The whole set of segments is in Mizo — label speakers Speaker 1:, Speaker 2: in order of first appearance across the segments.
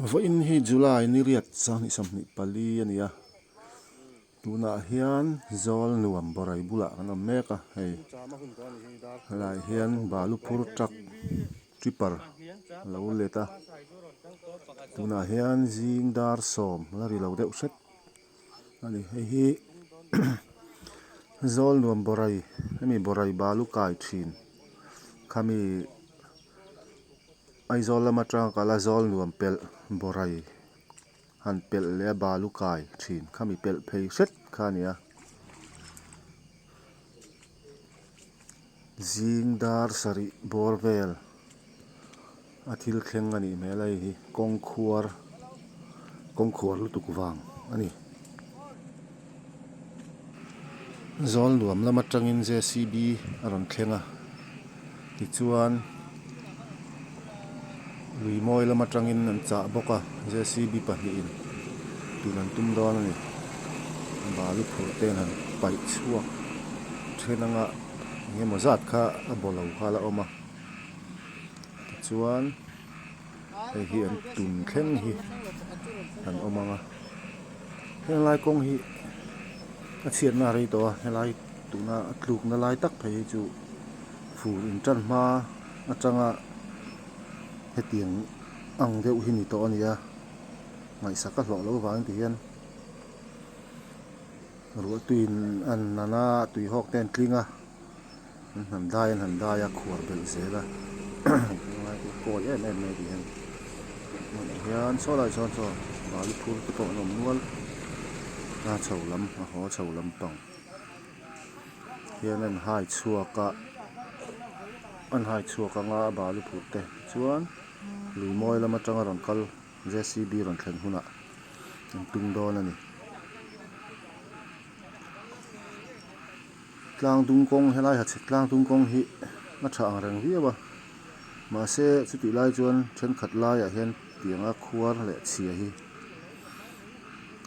Speaker 1: Vawiin hi July ni riat 24 a ni a, tunah hian zawl nuam bawrei bulah kan awm mek a hei helaiah hian balu phur truck tipper a lo let a, tunah hian zing dar sawm la ri lo deuh hret a ni hei hi zawl nuam bawrei hemi bawrei balu kai thin khami. Aizawl lam atanga kal a zawl nuam pelh bawrei han pelh leh a balu kai thin khami pelh phei hret kha a ni a zing dar sarih bawr vel a thil thleng a nih hmel a hei hi kawng khuar kawng khuar lutuk vang a ni. Zawl nuam lam atangin JCB a rawn thleng a tichuan lui mawi lam atangin an chah bawk a JCB pahnihin tun an tum dawn a ni balu phurh te an han paih chhuak then anga eng emaw zat kha a baw lo kha a la awm a tichuan. Hei hi an tum thleng hi an awm ang a henglai kawng hi a chhiatna a rei tawh a helai tuna a tlukna lai tak phei hi chu fur in tan hma atanga hetiang ang deuh hi ni tawh a ni a ngaihsak a hlawh loh avangin ti hian ruahtuiin an nan a tuihawk te an tling a. An han dai an han dai a khuar belh zel a tunlai pawh kawi em em mai tih hian hmunah hian saw lai sawn saw balu phur te pawh an awm nual a chho lam a haw chho lampang hian an hai chhuak a an hai chhuak anga balu phur te chuan lui mawi lam atanga rawn kal J C B rawn thlen hunah an tum dawn a ni. Tlang dung kawng helai ha chhe tlang dung kawng hi a tha ang reng viau a mahse chutih lai chuan thenkhat laiah hian tianga khuar leh chhia hi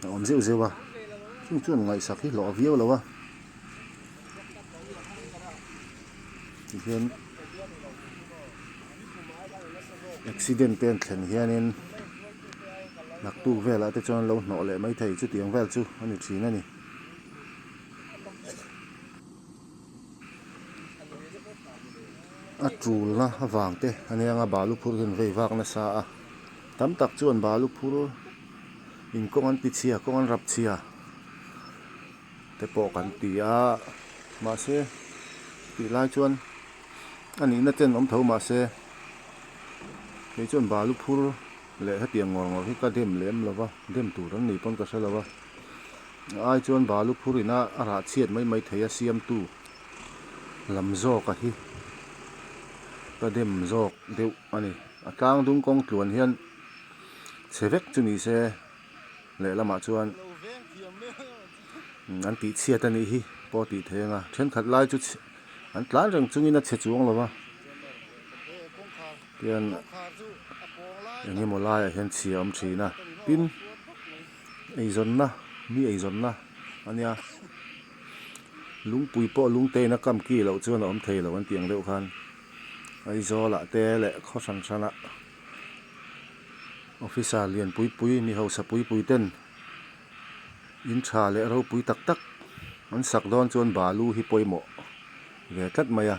Speaker 1: a awm zeuh zeuh a chung chuan ngaihsak hi hlawh viau lo a tihian accident te an thlen hianin naktuk velah te chuan an lo hnawh leh maithei chutiang vel chu a ni thin a ni. A tulna avang te a nia nga balu phur hian vei vak nasa a tam tak chuan balu phur in kawng an ti chhia kawng an rap chhia te pawh kan ti a mahse tih lai chuan a nihna ten awm tho mahse kei chuan balu phur leh hetiang ngawr ngawr hi ka dem lem lo va dem tur an ni pawn ka hre lo va. A ai chuan balu phur ina a rah chhiat mai mai thei a siamtu lam zawk a hi ka dem zawk deuh a ni. A tlang dung kawng tluan hian chhe vek chu ni se lehlamah chuan an tih chhiat a nih hi pawh tih theih ang a thenkhat lai chu an tlan reng chungin a chhe chuang lo va tian eng emaw laiah hian chhia a awm thin a tin. Eizawnna mi eizawnna a nia lungpui pawh lungte in a kam ki loh chuan a awm thei lo an tih ang deuh khan Aizawl ah te leh khaw hran hran ah officer lian pui pui mi hausa pui pui ten in tha leh ropui tak tak an sak dawn chuan balu hi pawimawh ve tlat mai a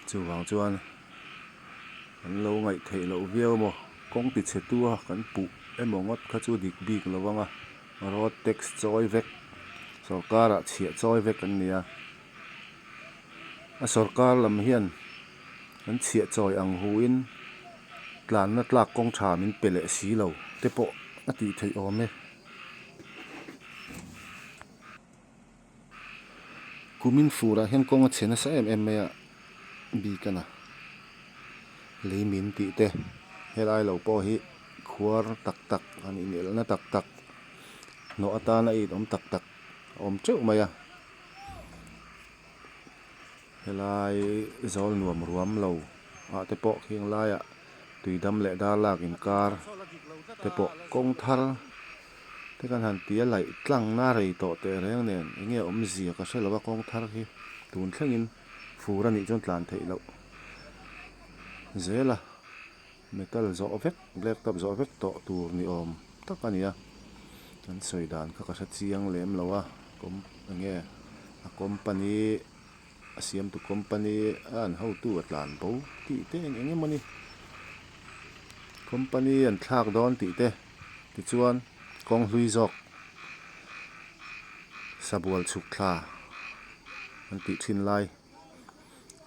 Speaker 1: chuvang chuan. Kan lo ngaih theih loh viau emaw kawng ti chhe tu a kan puh emaw ngawt kha chu dik bik lo ang a, road tax chawi vek sorkar ah chhiah chawi vek an ni a, a sorkar lam hian an chhiah chawi ang hu in tlanna tlak kawng tha min pe leh si lo te pawh a tih theih awm e. Kumin furah hian kawng a chhe nasa em em mai a bik a na lei min tih te helai lo pawh hi khuar tak tak an inelna tak tak hnawh atana a inawm tak tak a awm teuh mai a helai zawl nuam ruam lo ah te pawh khing laiah tuidam leh dar lak inkar te pawh kawng thar. Te kan han ti a laih tlang na rei tawh teh reng nen eng nge awmzia ka hre lo a kawng thar hi tun thlengin fur a nih chuan tlan theih loh. zel a metal zawh vek black top zawh vek tawh tur ni awm tak a ni a an sawi dan kha ka hre chiang lem lo a com eng nge a company a siamtu company a an hotu a tlan bo tih te eng eng emaw ni company an thlak dawn tih te tichuan kawng hlui zawk sabual chhuk thla an tih thin lai.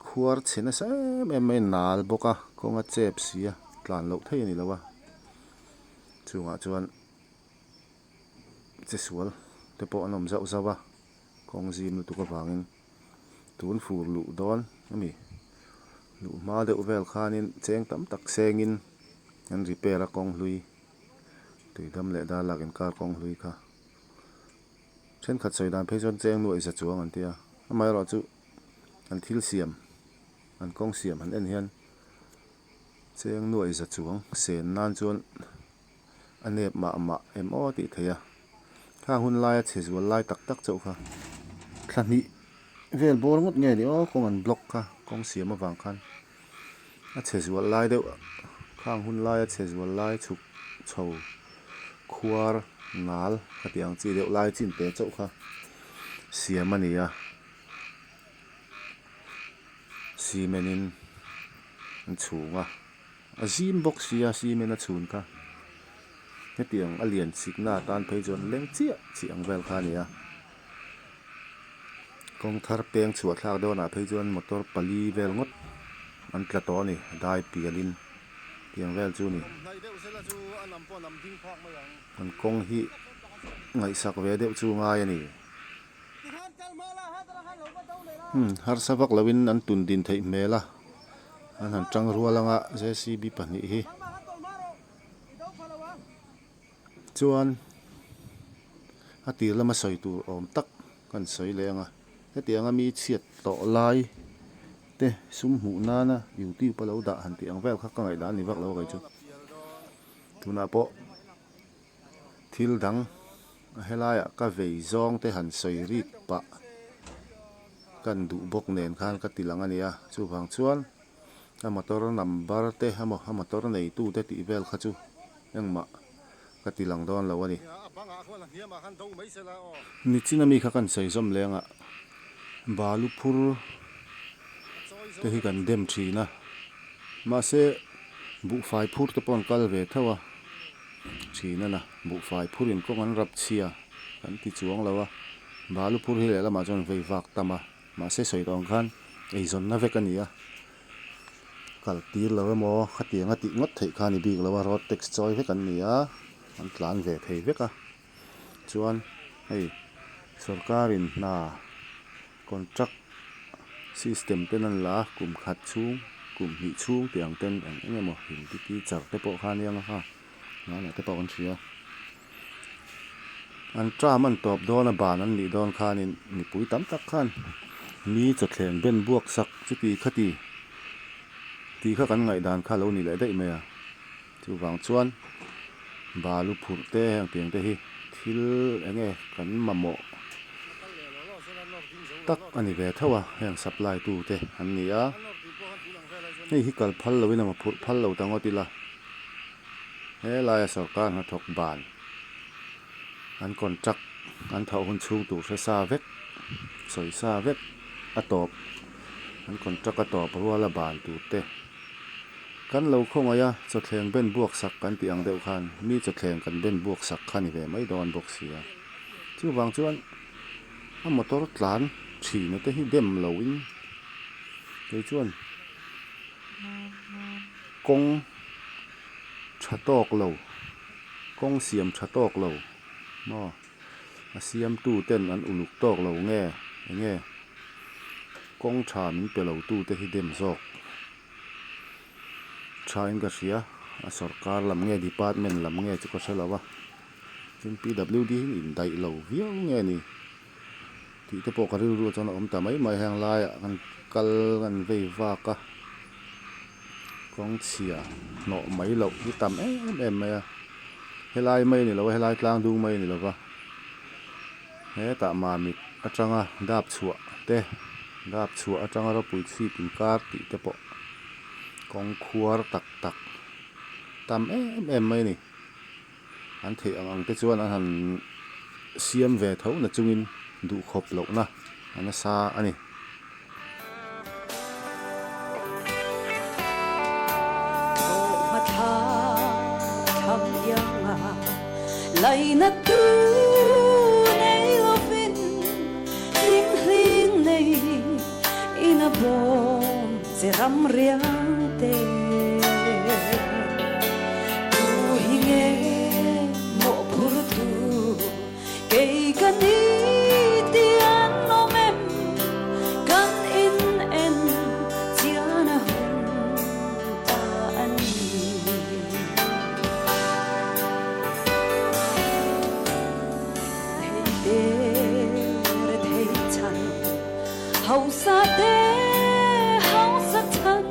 Speaker 1: Khuar chhe nasa em em mai nal bawk a kawng a chep si a tlan loh theih a ni lo a chungah chuan che sual te pawh an awm zauh zauh a kawng zim lutuk avangin tun fur luh dawn a ni luh hma deuh vel khanin cheng tam tak sengin an repair a kawng hlui tuidam leh dar lak inkar kawng hlui kha. Thenkhat sawi dan phei chuan cheng nuaih za chuang an ti a, amaherawh chu an thil siam, an kawng siam han en hian cheng nuaih za chuang sen nan chuan a nep mah mah em aw tih theih a, khang hun laia chhe zual lai tak tak chauh kha thla hnih vel bawr ngawt nge ni aw kawng an block kha kawng siam avang khan a chhe zual lai deuh khang hun laia chhe zual lai chhuk chho khuar nal khati ang chi deuh lai chin te chauh kha siam a ni a cement in an chhung a a zim bawk sia cement a chhun kha hetiang a lian chikna atan phei chuan leng chiah chiah ang vel kha a ni a kawng thar peng chhuah thlak dawnah phei chuan motor pali vel ngawt an tla tawh a ni dai pialin tiang vel chu a ni an kawng hi ngaihsak ve deuh chu ngai a ni umm harsa vak loin an tun din theih hmel a an han tang rual anga J C B pahnih hi chuan a tir lama sawi tur awm tak kan sawi leh ang a hetianga mi chhiat tawh lai te sum hmuh nana youtube a lo dah han tih ang vel kha ka ngaihdan a ni vak lo a kei chu tunah pawh thil dang a helaiah ka vei zawng te han sawi rik pah kan duh bawk nen khan ka ti lang a ni a chuvang chuan a motor number te emaw a motor neitu te tih vel kha chu engmah ka ti lang dawn lo a ni. Nichin ami kha kan sawi zawm leng a, balu phur te hi kan dem thin a, mahse buhfai phur te pawh an kal ve tho a, thin a na, buhfai phur in kawng an rap chhia kan ti chuang lo a, balu phur hi lehlamah chuan vei vak tam a, mahse sawi tawh ang khan eizawnna vek a ni a. Kal tir lo emaw khatiang a tih ngawt theih kha a ni bik lo a, road tax chawi vek an ni a, an tlan ve thei vek a. Chuan hei sorkarin hna contract system ten an la a, kum khat chhung, kum hnih chhung tih ang ten eng eng emaw hindi teacher te pawh kha a nia nga kha, hmanah te pawh kan hria. An term an tawp dawn a ban an nih dawn khanin mipui tam tak khan mi chawthleng ben buak sak chuti khati tih kha kan ngaihdan kha lo ni leh daih mai a. Chuvang chuan balu phurh te heng tiang te hi thil eng nge kan mamawh tak a ni ve tho a, heng supply tu te an ni a. Hei hi kal phal loin emaw phurh phal lo ta ngawt ila. Helaia sorkar hnathawk ban an contract an thawh hun chhung tur hre sa vek, sawi sa vek a tawp an contract a tawp ruala ban tur te kan lo khawngaih a, chawthleng ben buak sak kan tih ang deuh khan mi chawthleng kan ben buak sak kha ni ve mai dawn bawk si a. Chuvang chuan a motor tlan thina te hi dem loin kei chuan kawng tha tawk lo, kawng siam tha tawk lo maw a siamtu ten an uluk tawk lo nge eng nge kawng tha min pe lo tu te hi dem zawk tha in ka hria a sorkar lam nge department lam nge chu ka hre lo a tin P W D hi indaih lo viau nge ni tih te pawh ka rilru chuan a awm ta mai mai heng laiah kan kal kan vei vak a kawng chhia hnawh mai loh hi tam em em mai a helai mai a ni lo a helai tlang dung mai a ni lo va hetah mamit atanga dap chhuah te dap chhuah atanga ropui chhip inkar tih te pawh. Kawng khuar tak tak tam em em mai a ni. An theih ang ang te chuan an han siam ve tho na chungin duhkhawp lohna a nasa a ni.
Speaker 2: Kei ka ni tih an awm em? Kan in en chian a hun ta a ni. Thei te re thei chhan, hausa te hausa chhan,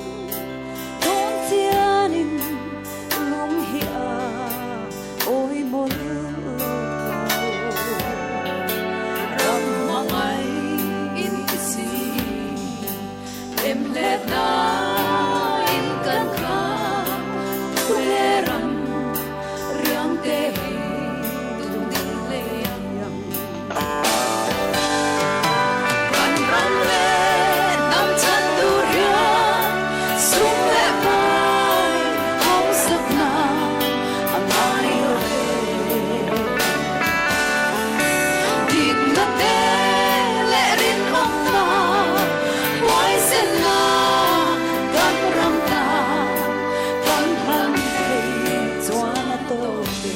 Speaker 2: tawn chianin lung hi a Awi mawlh lo ram hmangai in ti si lem let na in kan kha thu le ram riang te hi tum ding hlei ang kan ram le hnam chhan tur hian sum leh pai hausak na a ngai lo ve. Dikna te leh rinawmna huaisenna kan ram tan kan hlan thei chuan a tawp ve.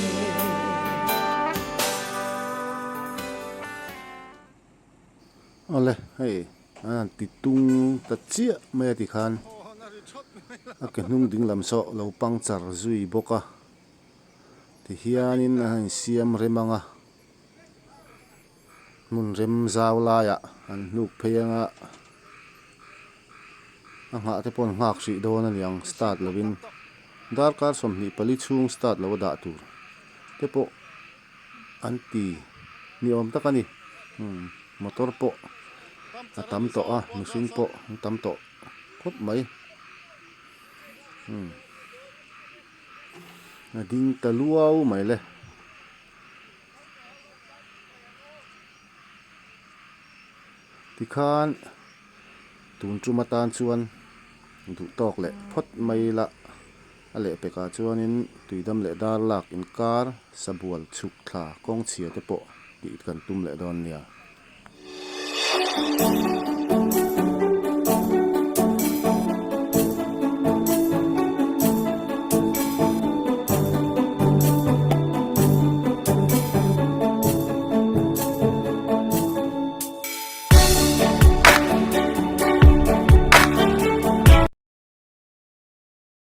Speaker 1: Awle hei an han ti tung ta chiah mai a tikhan a ke hnung ding lam saw lo puncture zui bawk a tihianin a han insiam rem ang a hmun rem zau laiah an hnuk phei ang a a nghah te pawh an nghak hrih dawn a niang start lovin darkar 24 chhung start lo a dah tur te pawh. An ti ni awm tak a ni. Umm motor pawh a tam tawh a mihring pawh an tam tawh khawp mai. Umm a ding ta luau mai le. Tikhan tun tum atan chuan duh tawk leh phawt mai la. A lehpekah chuanin tuidam leh dar lak inkar sabual chhuk thla kawng chhia te pawh tih kan tum leh dawn nia.